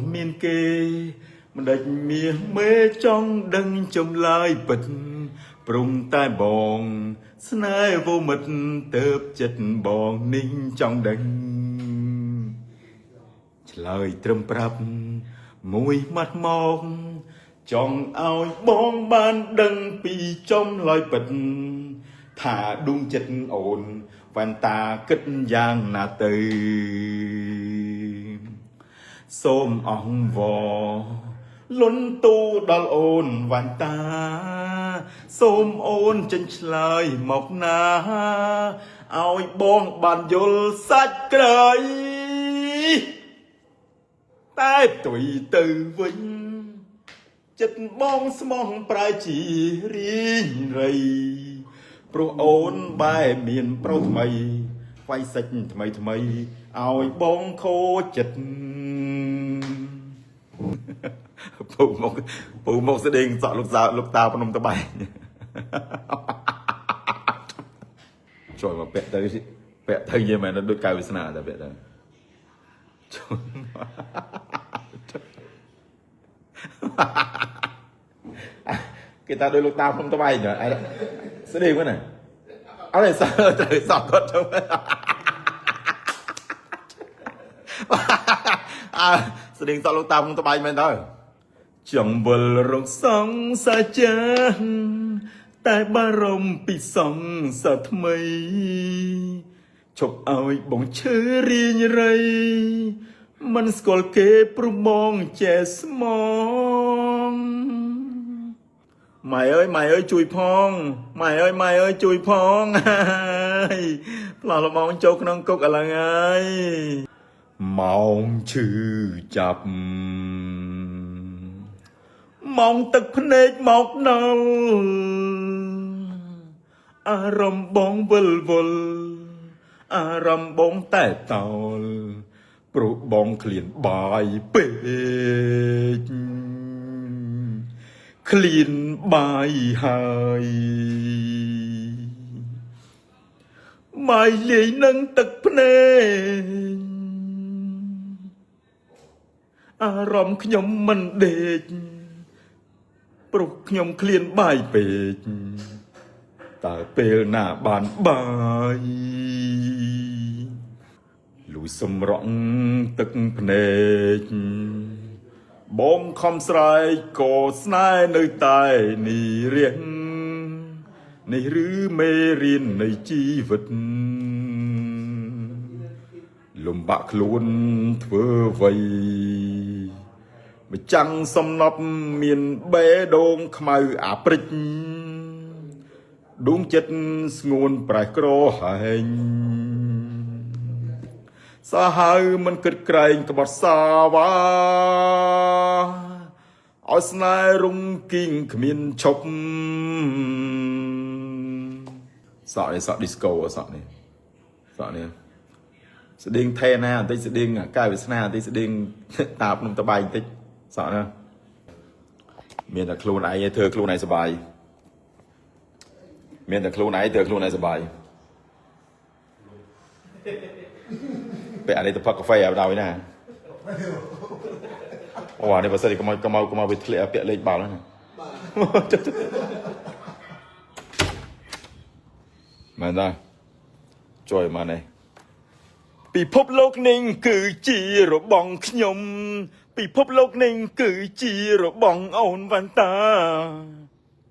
នមានគេមិនដេចមាសមេចង់ដឹងចម្លើយពិតព្រំតែបង ស្នេហ៍វមិតទៅបចិត្តបងនេះចង់ដឹង ឆ្លើយត្រឹមប្រាប់មួយម៉ាត់មកចង់ឲ្យបងបានដឹងពីចំឡើយពិត ថាដួងចិត្តអូនវ៉ែនតាគិតយ៉ាងណាទៅ សូមអង្វរលន់ទូដល់អូនវ៉ាន់តា សូមអូនចេញឆ្លើយមកណាឲ្យបងបានយល់សាច់ក្រៃតែផ្ទុយទៅវិញ ចិត្តបងស្មោះប្រែជារីងរៃព្រោះអូនបែរមានប្រុសថ្មីវាយសាច់ថ្មីថ្មីឲ្យបងខូចចិត្តពូមកពូមកស្ដេងសក់លោកសាលោកតាភ្នំតបែងជួយមកពាក់ទៅពាក់ទៅយីមែនដូចកៅវាសនាតែពាក់ទៅជួយមក គេថាដោយលោកតាភ្នំតបែងអីស្ដេងហ្នឹងណាអត់ទេសក់ត្រូវសក់គាត់ទៅអើស្ដេងសក់លោកតាភ្នំតបែងមែនតើចង់វិលរកសង្សារចាស់តែបារម្ភពីសង្សារថ្មីឈប់ឲ្យបងឈឺរីងរៃមិនស្គាល់គេព្រមងចេះស្មង ម៉ែអើយម៉ែអើយជួយផងម៉ែអើយម៉ែអើយជួយផងហើយផ្លោះលបងចូលក្នុងគុកឥឡូវហើយម៉ោងឈឺចាប់ម៉ោងទឹកភ្នែកមកដល់អារម្មណ៍បងវិលវល់អារម្មណ៍បងតែតោលព្រោះបងឃ្លានបាយពេក ឃ្លានបាយហើយបាយលាយនឹងទឹកភ្នែកអារម្មណ៍ខ្ញុំមិនដេកព្រោះខ្ញុំឃ្លានបាយពេកតើពេលណាបានបាយលួយសម្រក់ទឹកភ្នែក បងខំស្រែកក៏ស្នេហ៍នៅតែនេះរៀងនេះឬមេរៀននៃជីវិតលំបាកខ្លួនធ្វើអ្វីម្ចាំងសំណប់មានបេះដូងខ្មៅអាព្រិចដួងចិត្តស្ងួនប្រេះក្រហែង សាហាវមិនគិតក្រែងក្បត់សាវ៉ាឲ្យស្នេហ៍រំគីងគ្មានឈប់សក់នេះសក់ disco សក់នេះសក់នេះស្តៀងថេណាបន្តិចស្តៀងកាយវាសនាបន្តិចស្តៀងតាភ្នំតបែងបន្តិចសក់ណាមានតែខ្លួនឯងឯងធ្វើខ្លួនឯងសប្បាយមានតែខ្លួនឯងធ្វើខ្លួនឯងសប្បាយ ពាក់អានេះទៅផឹកកាហ្វេឲ្យដល់ណាអូអានេះបើសិនជាកុំឲ្យកុំឲ្យកុំឲ្យវាធ្លាក់ពាក់លេខបាល់ហ្នឹងមែនតាជួយមកនេះពិភពលោកនេះគឺជារបស់ខ្ញុំពិភពលោកនេះគឺជារបស់អូនវ៉ាន់តា